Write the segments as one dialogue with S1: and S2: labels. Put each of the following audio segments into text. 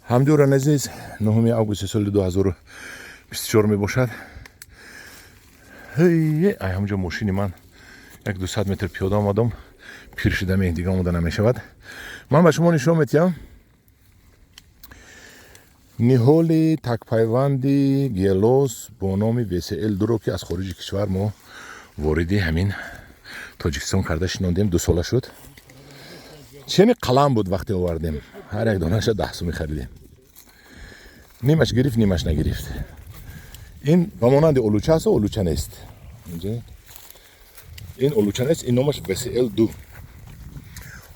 S1: Ҳамдиёрон азиз, 9 августи соли 2024 мебошад. Ай ҳамҷо мошини ман як 200 метр пиёда омадам, пир шуда, дига омода намешавад. Ман ба шумо нишон метиҳам ниҳоли такпайванди гелос бо номи ВСЛ дуро, ки аз хориҷи кишвар мо вориди ҳамин Тоҷикистон карда шинондем. 2 сола шуд. Чени қалам буд вақте овардем, ҳар як донаша 10 сум мехаридем. Нимаш гирифт, нимаш нагирифт. Ин ба монанди олуча аст, олуча нест. Ин олуча нест, ин номаш ВСЛ ду.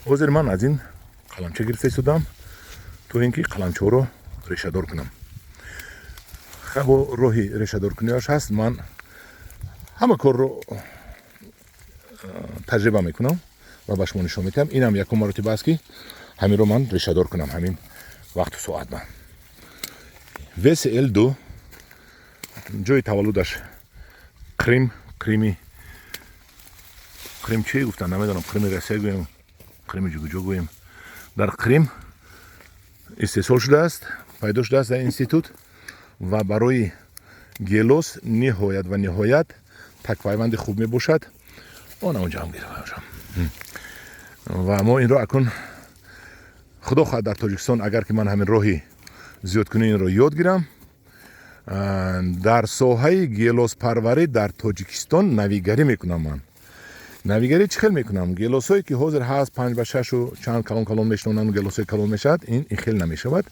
S1: Ҳозир ман аз ин қаламча гирифта истодам, то ин ки қаламчаҳоро решадор кунам. Бо роҳи решадоркуниаш ҳаст. Ман ҳама корро таҷриба мекунам ва ба шумо нишон медиҳам. Инам якум маротиба аст, ки ҳаминро ман решадор кунам. Ҳамин вақту соат ман ВСЛ ду, ҷои таваллудаш Қрим, Қрими, Қрим чи гуфтан, намедонам, Қрими Россия гӯем, Қрими ҷугуҷо гӯем. Дар Қрим истеҳсол шудааст, пайдо шудааст дар институт ва барои гелос ниҳоят ва ниҳоят такпайванди хуб мебошад. Он онҷаам гирифт ва мо инро акун, худо хоҳад, дар Тоҷикистон, агар ки ман ҳамин роҳи зиёдкунии инро ёд гирам, дар соҳаи гелоспарварӣ дар Тоҷикистон навигарӣ мекунам. Ман навигарӣ чӣ хел мекунам? Гелосҳое ки ҳозир ҳаст, панҷ ба шашу чанд, калон калон мешинонанд, гелосҳои калон мешавад. Ин хел намешавад.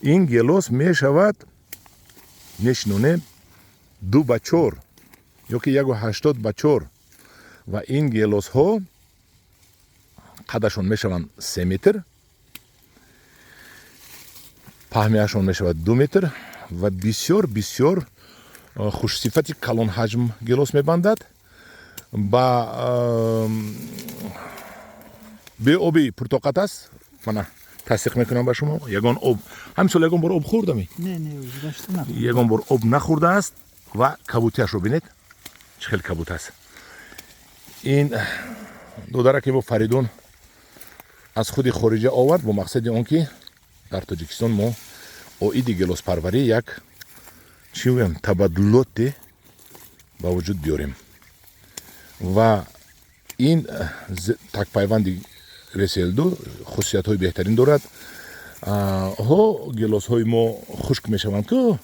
S1: Ин гелос мешавад, мешинонем 2 ба 4 ё ки 1,80 ба 4 ва ин гелосҳо қадашон мешаванд 3 метр, паҳмияшон мешавад 2 метр ва бисёр бисёр хушсифати калонҳаҷм гелос мебандад. Ба беобӣ пуртоқат аст. Мана, тасдиқ мекунам ба шумо, ягон об ҳамин сол ягон бор об хӯрдами? Ягон бор об нахӯрдааст. Ва кабутиашро бинед, чӣ хел кабут аст. Ин додараке бо Фаридун аз худи хориҷа овард бо мақсади он ки дар Тоҷикистон мо оиди гелоспарварӣ як, чӣ гӯям, табаддулоте ба вуҷуд биёрем. Ва ин такпайванди ВСЛ ду хусусиятҳои беҳтарин дорад. Ҳо, гелосҳои мо хушк мешаванд, ку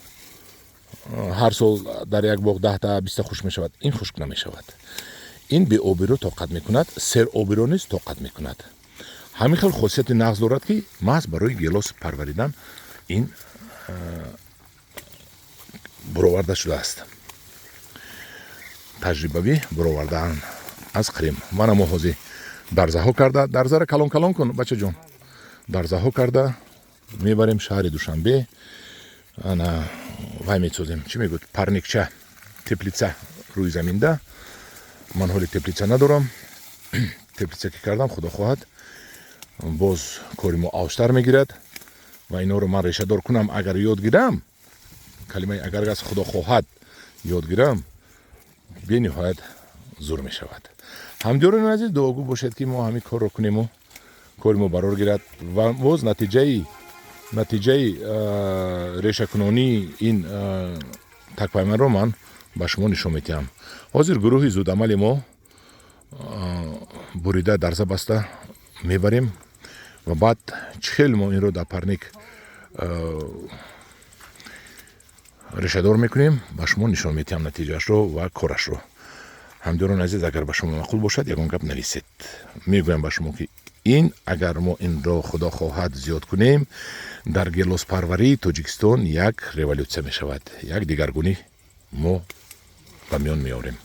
S1: ҳар сол дар як боғ 10-та, 20-та хушк мешавад. Ин хушк намешавад. Ин беобиро тоқат мекунад, серобиро низ тоқат мекунад. Ҳамин хел хосияти нағз дорад, ки маҳз барои гелос парваридан ин буроварда шудааст, таҷрибавӣ буровардаанд аз Қрим. Мана, мо ҳозир дарзаҳо карда, дарзара калон калон кун, бачаҷон, дарзаҳо карда мебарем шаҳри Душанбе. Ана вай месозем, чӣ мегӯд, парникча, теплица рӯи заминда. Ман ҳоли теплица надорам. Теплица ки кардам, худо хоҳад, боз кори мо авҷтар мегирад. Ва инҳоро ман решадор кунам, агар ёд гирам, калимаи агар аст, худо хоҳад, ёд гирам, бениҳоят зур мешавад. Ҳамдиёрони азиз, дуогӯ бошед, ки мо ҳамин корро кунему кори мо барор гирад. Ва боз натиҷаи решакунонии ин такпайманро ман ба шумо нишон медиҳам. Ҳозир гурӯҳи зудамали мо бурида, дарза баста мебарем ва баъд чӣ хел мо инро дар парник решадор мекунем, ба шумо нишон медиҳам натиҷаашро ва корашро. Ҳамдиёрони азиз, агар ба шумо маъқул бошад, ягон гап нависед. Мегӯям ба шумо, ки ин агар мо инро, худо хоҳад, зиёд кунем, дар гелоспарварии Тоҷикистон як революция мешавад, як дигаргунӣ мо ба миён меорем.